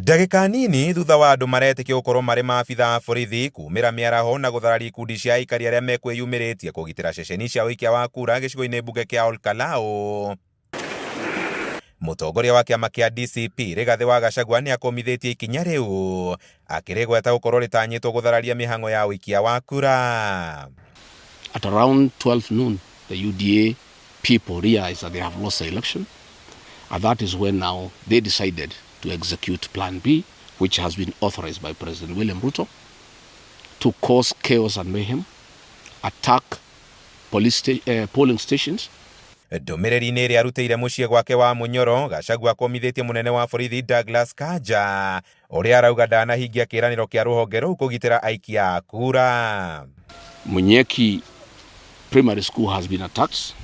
Ndagĩka nini thutha wa andũ maretĩkio gũkorwo marĩ maabitha a borithi kumĩra mĩaraho na gũthararia ikundi cia aikari arĩa mekwĩyumĩrĩtie kũgitĩra ceceni cia ũikia wa kura gĩcigo-inĩ mbunge kĩa Olkalou. Mũtongoria wa kĩama kĩa DCP Rigathĩ wa Gachagua nĩ akũmithĩtie ikinya rĩu akĩrĩgweta gũkorwo rĩtanyĩtwo gũthararia mĩhang'o ya ũikia wa kura. At around 12 noon, the UDA people realized that they have lost the election. And that is when now they decided to execute Plan B, which has been authorized by President William Ruto, to cause chaos and mayhem, attack polling stations. Ndũmĩrĩri-inĩ ĩrĩa arutĩire mũciĩ gwake wa Munyoro, Gachagua akomithĩtie mũnene wa borithi Douglas Kanja ũrĩa arauga ndanahingia kĩĩranĩro kĩa rũhonge rũu kũgitĩra aikia a kura. Munyeki Primary School has been attacked.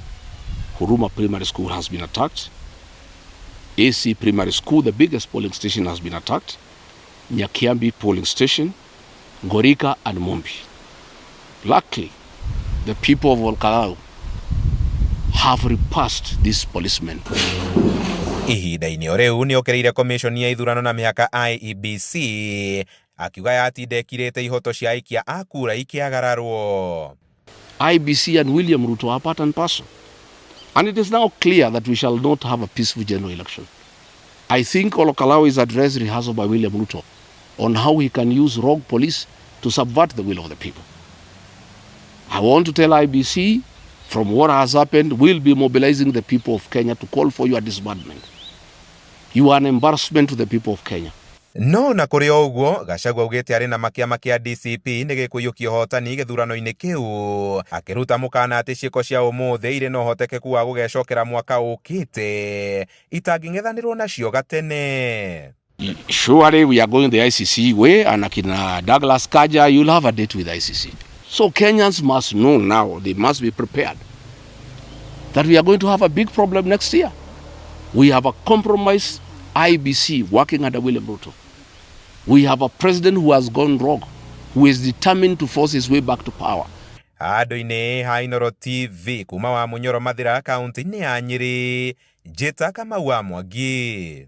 Huruma Primary School has been attacked. AC Primary School, the biggest polling station, has been attacked. Nyakiambi polling station, Ngorika and Mumbi. Luckily, the people of Olkalou have repulsed these policemen. Ihinda-inĩ o rĩu nĩ okĩrĩire komishoni ya ithurano na mĩhaka IEBC akiuga yatinda ĩkirĩte ihoto cia aikia a kura ikĩagararwo. IEBC and William Ruto are part and parcel. And it is now clear that we shall not have a peaceful general election. I think Olkalou is a dress rehearsal by William Ruto on how he can use rogue police to subvert the will of the people. I want to tell IEBC, from what has happened, we'll be mobilizing the people of Kenya to call for your disbandment. You are an embarrassment to the people of Kenya. No na kũrĩ o ũguo, Gachagua augĩte arĩ na ma kĩama kĩa DCP nĩ gĩkũiyũkia ũhotani gĩthurano-inĩ kĩu, akĩruta mũkana atĩ ciĩko cia ũmũthĩ irĩ na ũhotekeku wa gũgecokera mwaka ũkĩte itangĩng'ethanĩrwo nacio gatene. Surely we are going the ICC way, and akina Douglas Kanja, you'll have a date with ICC. So Kenyans must know now, they must be prepared that we are going to have a big problem next year. We have a compromised IEBC working under William Ruto. We have a president who has gone rogue, who is determined to force his way back to power. Handũ-inĩ ha Inooro TV kuma wa Munyoro Mathira kaunti-inĩ ya Nyĩrĩ, Njĩta Kamau wa Mwangi.